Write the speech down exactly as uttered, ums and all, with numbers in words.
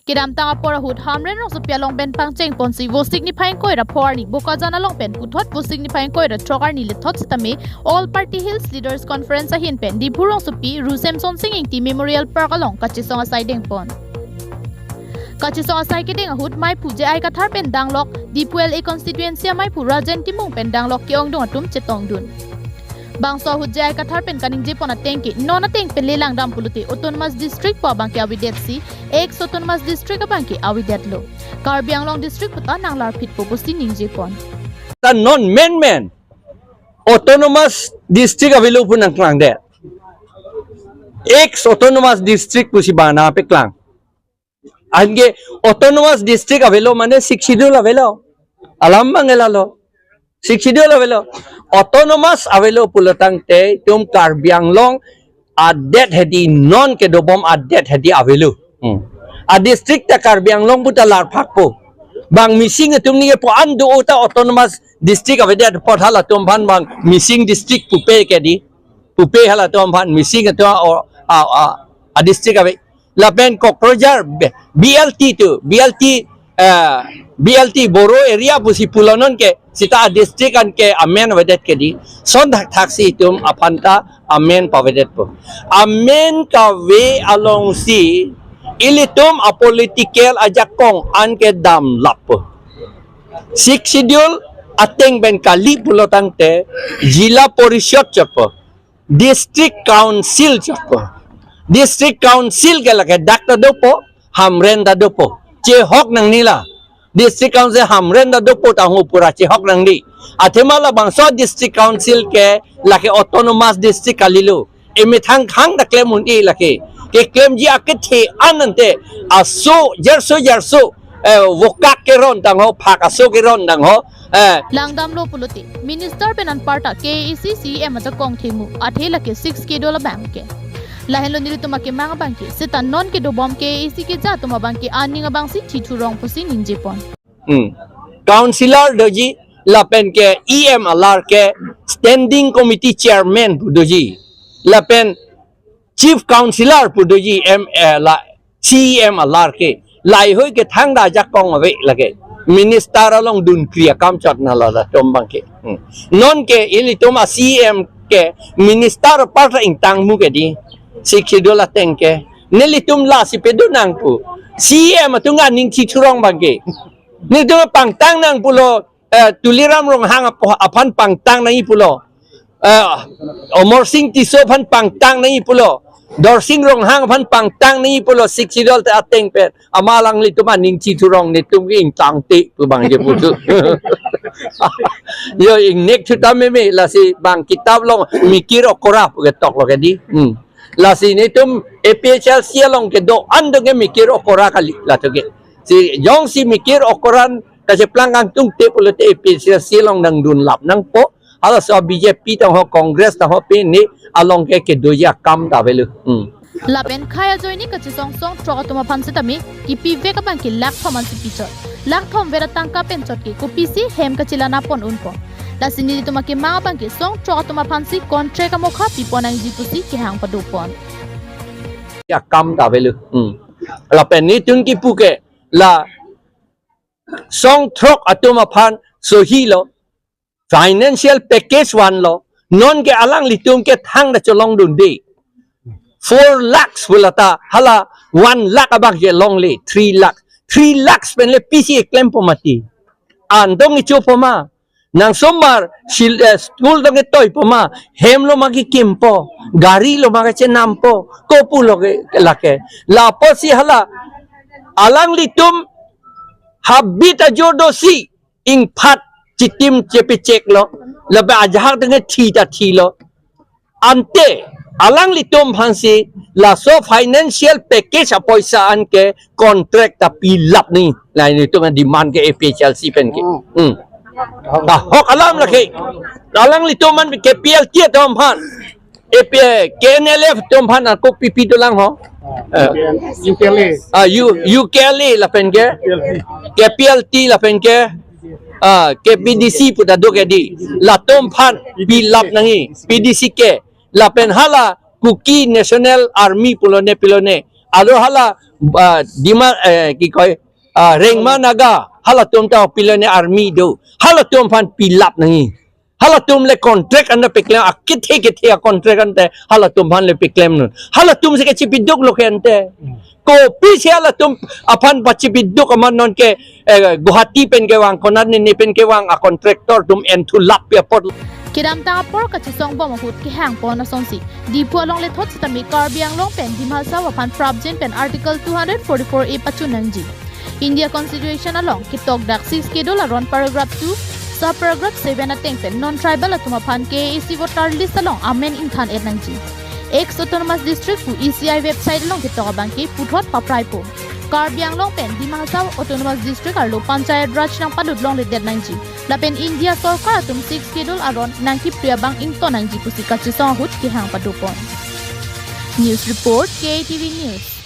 Kedamtang apor ahut Hamren rongsopi along pen pangcheng ponsi Vosik niphai ingkoi ra pho arni Bokajan along pen puthot Vosik niphai ingkoi ra throk arni lethot sitame All Party Hills Leaders Conference ahin pen Diphu rongsopi Ru Semsonsing Ingti Memorial Park along kachesong asai dengpon. Kachesong asai kedeng ahut maiphu J I Kathar pen danglok Diphu L A constituency amaiphu Rajen Timung pen danglok ke-ongdung atum chetongdun. Bangso ahut J I Kathar pen kaningjepon ateng ke non ateng pen le langdam pulote autonomous district pu abang ke avedetsi ex autonomous district abang ke avedetlo. Karbi Anglong district puta nanglarphitpo pusi ningjepon. Ta non menmen autonomous district avelo pu nangklangdet. Ex autonomous district pusi bang nangpeklang. Anke autonomous district avelo mane Sixth Schedule avelo. Alam abang lalo. Sixth Schedule avelo. Autonomous avelo pulotangte itum Karbi Anglong adet hedi non kedobom adet hedi avelo. Hmm. A district ta Karbi Anglong puta larphakpo. Bang Mising atum ningjepo an do-o ta autonomous district avedet apot halatum aphan bang Mising district pupe kedi. Pupe halatum aphan Mising atum a, a, a, a district ave. Lapen Kokrajhar B-, B L T tu, B L T, eh, B L T Boro area pusi pulo non ke, seta a district an ke amen avedet kedi. Son thakthak si itum aphan ta amen pavedetpo. Amen kave alongsi ilitum a political ajakong an ke damlappo. Sixth Schedule ateng pen kali pulotangte Zilla Parishad chotpo. District Council chotpo. District Council ke lake dak ta dopo, Hamren ta dopo. Chehok nangne la. District Council Hamren ta dopo ta ho pura chehok nangne. Athema labangso District Council ke lake autonomous district kalilo. Emethang khang ta klem un-e lake. Keklemji akethe an ante aso jarso jarso, eh, vokak keron tangho, phak aso keron tangho, eh. Langdamlo pulote, Minister pen anparta K A A C C E M ajakong thengmu, athe lake Sixth Schedule abang ke. Lahenlo nelitum akemang abang ke, seta non kedobom K A A C keja atum abang ke aning abangsi thithurong pusi ningjepon. Hmm. Councillor doji, lapen ke E M alar ke Standing Committee Chairman pu doji. Lapen Chief Councillor pu doji M, eh, la C E M alar ke. Lahei ke thangta ajakong ave lake. Minister along dunkri akam chot na ladatum abang ke. Hmm. Non ke ilitum a C E M ke minister apar ta ingtangmu kedi. Sixth Schedule ateng ke. Nelitum lasi pedo nangpu. C E M atum aning thithurong abang ke. Nelitum pangtang nang pulo, eh, Tuliram Ronghang ap-, aphan pangtang nangji pulo. Eh, Amarsing Tisso aphan pangtang nangji pulo. Dorsing Ronghang aphan pangtang nangji pulo. Sixth Schedule te ateng pen. Amat alanglitum aning thithurong nelitum ke ingtangte pu abang je putu. Yo ingnek thuta meme lasi bang kitap along Mikir Okora pu ketok lo kedi. Hmm. Lasi nelitum A P H L C along kedo-an do ke Mikir Okora kali latum ke. Si jongsi Mikir Okora an kacheplang kangtungte pulote A P H L C along nangdunlap nangpo. Halaso B J P tangho Congress tangho pini along ke kedoji akam ta avelo. Hmm. Lapen khei ajoine kachesong song throk atum aphan sitame kipivek abang ke lakh thom ansi pichot. Lakh thom vera tangka pen chot ke kopisi hem kachelanapon unpo. Lasi nelitum akemang abang ke song throk atum aphansi contract amokha pipon nangji pusi kehang padopon. Akam ta avelo. Hmm. Lapen nelitum kipu ke la song throk atum aphan sohi lo, financial package vanlo, non ke alanglitum ke thangta cholongdunde. Four lakhs pu lata, hala one lakh abang ke longle, three lakh. Three lakhs pen le pisi klempo mati. An dong icho po ma, nang somar, sil-, eh, school dong itoipo ma, hem lo ma kekimpo, gari lo ma kechenampo, kopu lo ke lake. Lapusi hala, alanglitum habit ajor dosi, ingphat chitim chepechek lo, lapen ajahak denge thi ta thi lo. Ante, alanglitum aphansi, laso financial package apoisa an ke contract ta pilap nangji. La nelitum demand ke A P H L C pen ke. Hmm. Hmm. Ahok alam lake. Alanglitum an K P L T atum aphan. A P, K N L F atum aphan ako P P dolang ho. Eh. U K L A. Ah, U-, U K L A lapen ke. U K L A. K P L T lapen ke. Ah, K P D C puta do kedi. Latum aphan pilap nangji. P D C ke. Lapen hala Kuki National Army pulone pilone. Alo hala Ba, Dima, eh, ki koi, ah, Rengma Naga, halatum ta pilone army do. Halatum aphan pilap nangji. Halatum le contract anta peklem, akethe kethe a-contract ante, halatum aphan le peklem non. Halatum si kachipiduk lo ke ante. Kopisi halatum aphan pachipiduk amat non ke, eh, Guwahati pen kevang, konat ne ne pen kevang a-contractor atum en thu lap pi apot. Kedamtang apor kachesong bom ahut kehang pon asonsi Diphu along lethot sitame Karbi Anglong pen Dima Hasao aphan prapjin pen Article two hundred forty-four A pachun nangji. India Constitution along ketokdak Sixth Schedule aron paragraph two, sub paragraph seven ateng pen non-tribal atum aphan K A A C voter list along amen ingthan et nangji. Ex Autonomous District pu E C I website along ketok abang ke puthot papraipo. Karbi Anglong pen Dima Hasao Autonomous District arlo Panchayat Raj nangpalut longledet nangji. Lapen India Sorkar atum Sixth Schedule aron nangkipri abang ington nangji pusi kachesong ahut kehang padopon. News report, K A T V News.